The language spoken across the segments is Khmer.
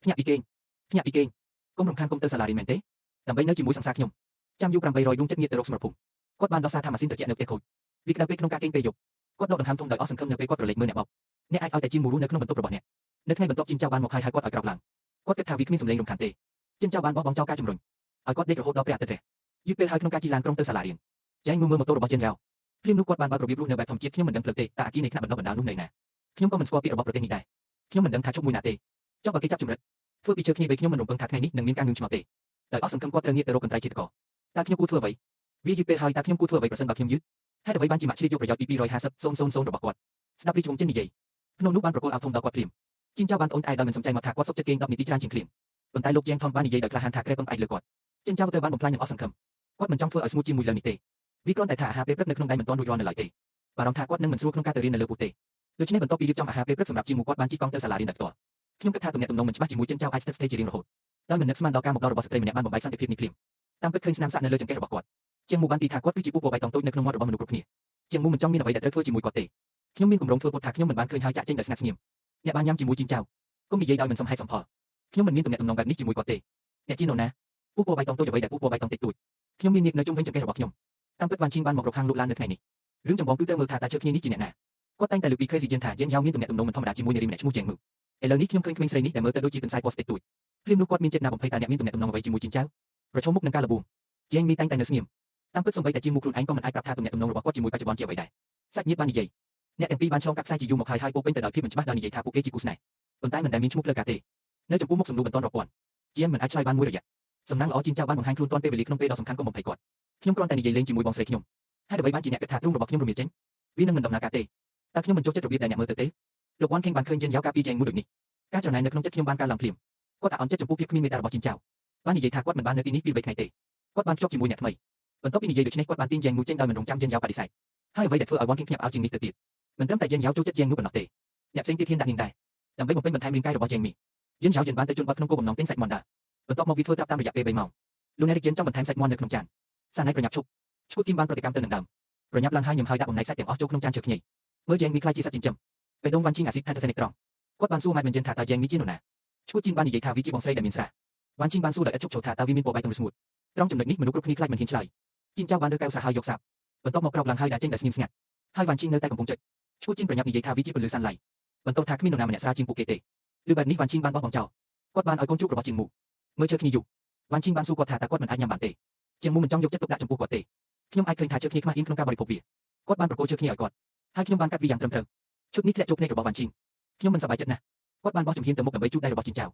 ភ្ញាក់ពីគេងភ្ញាក់ពីគេងកុំរំខានកុំទៅសាលារៀនមែនទេដើម្បីនៅជាមួយសង្សារខ្ញុំចាំយូរ800ដួងចិត្តងាកទៅរកសមរភូមិគាត់បានដោះសារថាម៉ាស៊ីនត្រជាក់នៅផ្ទះខូចវាក្តៅពេកក្នុងការគេងពេលយប់គាត់ដកដង្ហើមធំដោយអស់សង្ឃឹមនៅពេលគាត់ក្រឡេកមើលអ្នកបោកអ្នកអាចឲ្យតែជាងមូរស់នៅក្នុងបន្ទប់របស់អ្នកនៅថ្ងៃបន្ទាប់ជីមចៅបានមកហើយហើយគាត់ឲ្យក្រោកឡើងគាត់គិតថាវាគ្មានសម្លេងរំខានទេជីមចៅបានបោះបង់ចោលការជំរុញឲ្យគាត់ដេករហូតដល់ព្រះអាទិត្យរះយឺតពេលហើយក្នុងការជិះឡានក្រុងទៅសាលារៀនចែងមើលម៉ូតូរបស់ជិនរ៉ៅភ្លាមនោះគាត់បានបើករបៀបរស់នៅបែបធម្មជាតិខ្ញុំមិនដឹងផ្លូវទេតើអាគារនៃថ្នាក់បណ្ដុះបណ្ដាលនោះនៅណាខ្ញុំក៏មិនស្គាល់ពាក្យរបស់ប្រទេសនេះដែរខ្ញុំមិនដឹងថាជប់មួយណាទេចុះបើគេចាប់ជំរិតធ្វើពីជើគ្នាបីខ្ញុំមិនរំពឹងថាថ្ងៃនេះនឹងមានការងឿងឆ្ងល់ទេដោយអស់សង្ឃឹមគាត់ត្រូវងាកទៅរកកន្ត្រៃឃាតករតើខ្ញុំគួរធ្វើអ្វីវាយឺតពេលហើយតើខ្ញុំគួរធ្វើអ្វីប្រសិនបើខ្ញុំយឺតហេតុអ្វីបានជាម៉ាក់ឆ្លៀតយកប្រយោជន៍ពី250 000របស់គាត់ស្ដាប់រីជវងចិននិយាយក្នុងនោះបានប្រគល់អាវធំដល់គាត់ភ្លាមជីមចៅបានត្អូញត្អែដោយមិនសំចៃមកថាគាត់សុខចិត្តគេង10នាទីច្រើនជាងឃ្លានប៉ុន្តែលោកជាងថងបាននិយាយដោយក្លាហានថាក្រែពឹងផ្អែកលើគាត់ចិនចៅត្រូវបានបំផ្លាញនឹងអស់សង្ឃឹមគាត់មិនចង់ធ្វើឲ្យស្ងួតជាមួយលើនេះទេវាគ្រាន់តែថាអាហារពេលព្រឹកនៅក្នុងដៃមិនទាន់រួចរាល់នៅឡើយទេបារម្ភថាគាត់នឹងមិនស្រួលក្នុងការទៅរៀននៅលើពោះទេដូច្នេះបន្ទាប់ពីរៀបចំអាហារពេលព្រឹកសម្រាប់ជាមួយគាត់បានជិះកង់ទៅសាលារៀនដោយផ្ទាល់ខ្ញុំគិតថាទំនាក់ទំនងមិនច្បាស់ជាមួយចិនចៅអាចស្ថិតស្ថេរជារៀងរហូតដោយមិននឹកស្មានដល់ការមកដល់របស់ស្ត្រីម្នាក់បានបំបែកសន្តិភាពនេះភ្លាមតាមពិតឃើញស្នាមសាក់នៅលើចង្កេះរបស់គាត់ជាងមូបានទីថាគាត់គឺជាពស់ពណ៌បៃតងតូចនៅក្នុងមាត់របស់មនុស្សគ្រប់គ្នាជាងមូមិនចង់មានអ្វីដែលត្រូវធ្វើជាមួយគាត់ទេខ្ញុំមានគម្រោងធ្វើពុតថាខ្ញុំមិនបានឃើញហើយចាក់ចេញដោយស្ងាត់ស្ងៀមអ្នកបានញ៉ាំជាមួយជីមចៅកុំនិយាយដោយមិនសមហេតុសមផលខ្ញុំមិនមានទំនាក់ទំនងបែបនេះជាមួយគាត់ទេអ្នកជានរណាពស់ពណ៌បៃតងតូចអ្វីដែលពស់ពណ៌បៃតងតិចតួចខ្ញុំមាននាគនៅជុំវិញចង្កេះរបស់ខ្ញុំតាមពិតវ៉ាន់ឈីងបានមករកហាងលក់ឡាននៅថ្ងៃនេះរឿងចម្បងគឺត្រូវមើលថាតើជើគ្នានេះជាអ្នកណាគាត់តែងតែលើកពី Crazy ថាយើងយ៉ាវមានទំនាក់ទំនងមិនធម្មតាជាមួយនារីម្នាក់ឈ្មោះជាងមូឥឡូវនេះខ្ញុំឃើញក្មេងស្រីនេះដែលមើលទៅដូចជាទន្សាយពណ៌ស្តិចតួចភ្លាមនោះគាត់មានចិត្តណាបំភ័យតើអ្នកមានទំនាក់ទំនងអ្វីជាមួយជីមចៅប្រឈមមុខនឹងការលបួងជាងមីតែងតែនៅស្ងៀមតាមពិតសូម្បីតែជាងមូខ្លួនឯងក៏មិនអាចប្រាប់ថាទំនាក់ទំនងរបស់គាត់ជាមួយបច្ចុប្បន្នជាអ្វីដែរសាច់ញាតិបាននិយាយអ្នកទាំងពីរបានឆ្លងកាត់ខ្សែជាយូរមកហើយហើយពោពេញទៅដោយភាពមិនច្បាស់ដោយនិយាយថាពួកគេជាគូស្នេហ៍ប៉ុន្តែមិនដែលមានឈ្មោះផ្លូវការទេនៅចំពោះមុខសំណួរបន្ទាន់រាប់ពាន់ជាងមិនអាចឆ្លើយបានមួយរយៈសំណាងល្អជីមចៅបានបង្ហាញខ្លួនទាន់ពេលវេលាក្នុងពេលដ៏សំខាន់កុំបំភ័យគាត់ខ្ញុំគ្រាន់តែនិយាយលេងជាមួយបងស្រីខ្ញុំហេតុអ្វីបានជាអ្នកគិតថាទ្រូងរបស់ខ្ញុំរមៀលចេញវានឹងមិនដំណើរការទេតើខ្ញុំមិនចូលចិត្តរបៀបដែលអ្នកមើលទៅទេលោកវ៉ាន់ខេងបានឃើញយើងយ៉ាវការពីជាងមួយដូចនេះការច្រណែននៅក្នុងចិត្តខ្ញុំបានកើនឡើងភ្លាមគាត់អអន់ចិត្តចំពោះភាពគ្មានមេត្តារបស់ជីមចៅបាននិយាយថាគាត់មិនបាននៅទីនេះពី3ថ្ងៃទេគាត់បានភ្ជាប់ជាមួយអ្នកថ្មីបន្ទាប់ពីនិយាយដូច្នេះគាត់បានទាញជាងមួយចេញដោយមិនរងចាំយើងយ៉ាវបដិសេធហើយអ្វីដែលធ្វើឲ្យវ៉ាន់ខេងភ្ញាក់ផ្អើលជាងនេះទៅទៀតមិនត្រឹមតែយើងយ៉ាវចូលចិត្តជាងនោះប៉ុណ្ណោះទេអ្នកផ្សេងទៀតហ៊ានដាក់នាងដែរដើម្បីបំពេញបន្ថែមរាងកាយរបស់ជាងមីយើងយ៉ាវជិនបានទៅជន់បត់ក្នុងគោលបំណងទិញសាច់មាន់ដែរបន្ទាប់មកវាធ្វើត្រាប់តាមរយៈពេល3ម៉ោងលោកអ្នករិកជិនចង់បន្ថែមសាច់មាន់នៅក្នុងចានសាណៃប្រញាប់ឈប់ឈួតគីមបានប្រតិកម្មទៅនឹងដើមប្រញាប់ឡើងហើយញឹមហើយដាក់បំណែកសាច់ទាំងអស់ចូលក្នុងចានជើខ្ញីមើលជាងមីខ្លាយជាសត្វចិញ្ចឹមបេះដូងវ៉ាន់ឈីងអាស៊ីតផាន់តេនិកត្រង់គាត់បានសួរម៉ែមិនជិនថាតើជាងមីជានរណាឈួតជីនបាននិយាយថាវាជាបងស្រីដែលមានស្រាវ៉ាន់ឈីងបានសួរដោយឥតឈប់ឈរថាតើវាមានពណ៌បៃតងឬស្ងួតត្រង់ចំណុចនេះមនុស្សគ្រប់គ្នាខ្លាចមិនហ៊ានឆ្លើយជីនចៅបានរើកែវស្រាហើយយកសាបបន្ទាប់មកក្រោកឡើងហើយដាក់ចេញដោយស្ងៀមស្ងាត់ហើយវ៉ាន់ឈីងនៅតែកំពុងចុចឈួតជីនប្រញាប់និយាយថាវាជាពន្លឺសាន់ឡៃបន្តថាគ្មាននរណាម្នាក់ស្រាលជាងពួកគេទេឬបែបនេះវ៉ាន់ឈីងបានបោះបង់ចោលគាត់បានឲ្យកូនជ្រូករបស់ជាងមូមើលជើគ្នាយូរវ៉ាន់ឈីងបានសួរគាត់ថាតើគាត់មិនអាចញ៉ាំបានទេជាងមូមិនចង់យកចិត្តទុកដាក់ចំពោះគាត់ទេខ្ញុំអាចឃើញថាជើគ្នាខ្មាស់អៀនក្នុងការបរិភោគវាគាត់បានប្រគល់ជើគ្នាឲ្យគាត់ហើយខ្ញុំបានកាត់វាយ៉ាងត្រឹមត្រូវឈុតនេះធ្លាក់ចូលភ្នែករបស់វ៉ាន់ឈីងខ្ញុំមិនសប្បាយចិត្តណាស់គាត់បានបោះជំហានទៅមុខដើម្បីជូតដៃរបស់ជីងចៅ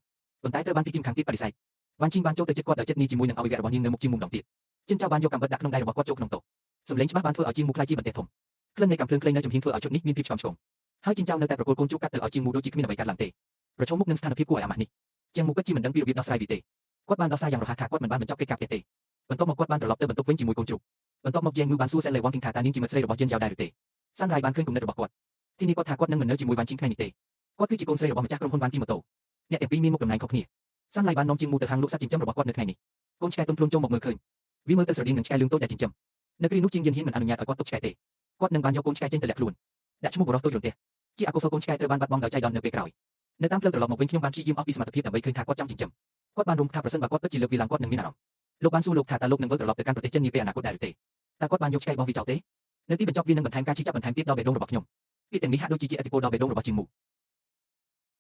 ប៉ុន្តែត្រូវបានពីគីមខាងទៀតបដិសេធវ៉ាន់ឈីងបានចូលទៅជិតគាត់ដោយចិត្តនេះជាមួយនឹងអវយវៈរបស់នាងនៅមុខជាងមុំដងទៀតជីងចៅបានយកកាំបិតដាក់ក្នុងដៃរបស់គាត់ចូលក្នុងតូបសម្លេងច្បាស់បានធ្វើឲ្យជាងមូខ្លាយជាបន្ទះធំក្លិននៃកាំភ្លើងខ្លីនៅជំហានធ្វើឲ្យឈុតនេះមានភាពឆ្កំឆ្គងហើយជីងចៅនៅតែប្រគល់កូនជ្រូកកាត់ទៅឲ្យជាងមូដូចជាគ្មានអ្វីកើតឡើងទេប្រឈមមុខនឹងស្ថានភាពគួរឲ្យអាម៉ាស់នេះជាងមូពិតជាមិនដឹងពីរបៀបដោះស្រាយវាទេគាត់បានដោះស្រាយយ៉ាងរហ័សថាគាត់មិនបានបញ្ចប់កិច្ចការផ្ទះទេបន្ទាប់មកគាត់បានត្រឡប់ទៅបន្ទប់វិញជាមួយកូនជ្រូកបន្ទាប់មកជាងមូបានសួរសែនលេវ៉ាងគីងថាតើនាងជាមិត្តស្រីរបស់ជិនយ៉ាវដែរឬទេសាន់រៃបានឃើញគំនិតរបស់គាត់ទីនេះគាត់ថាគាត់នឹងមិននៅជាមួយវ៉ាន់ជីងថ្ងៃនេះទេគាត់គឺជាកូនស្រីរបស់ម្ចាស់ក្រុមហ៊ុនវ៉ាន់គីម៉ូតូអ្នកទាំងពីរមានមុខតំណែងខុសគ្នាសាន់ឡៃបាននាំជាងមូទៅហាងលក់សត្វចិញ្ចឹមរបស់គាត់នៅថ្ងៃនេះកូនឆ្កែទុនខ្លួនចូលមកមើលឃើញវាមើលទៅស្រដៀងនឹងឆ្កែលឿងតូចដែលចិញ្ចឹមនៅគ្រានោះជាងយិនហ៊ានមិនអនុញ្ញាតឲ្យគាត់ទុកឆ្កែទេគាត់នឹងបានយកកូនឆ្កែចេញទៅលាក់ខ្លួនដាក់ឈ្មោះបុរសតូចរន្ទះជាអកុសលកូនឆ្កែត្រូវបានបាត់បង់ដោយចៃដន្យនៅពេលក្រោយនៅតាមផ្លូវត្រឡប់មកវិញខ្ញុំបានព្យាយាមអស់ពីសមត្ថភាពដើម្បីឃើញថាគាត់ចង់ចិញ្ចឹមគាត់បានរំថាប្រសិនបើគាត់ពិតជាលើកវាឡើងគាត់នឹងមានអារម្មណ៍លោកបានសួរលោកថាតើលោកនឹងវិលត្រឡប់ទៅកាន់ប្រទេសចិននាពេលអនាគតដែរឬទេតើគាត់បានយកឆ្កែរបស់វាចោលទេនៅទីបញ្ចប់វានឹងបន្ថែមការឈឺចាប់បន្ថែមទៀតដល់បេះដូងរបស់ខ្ញុំពាក្យទាំងនេះហាក់ដូចជាឥទ្ធិពលដល់បេះដូងរបស់ជាងមូ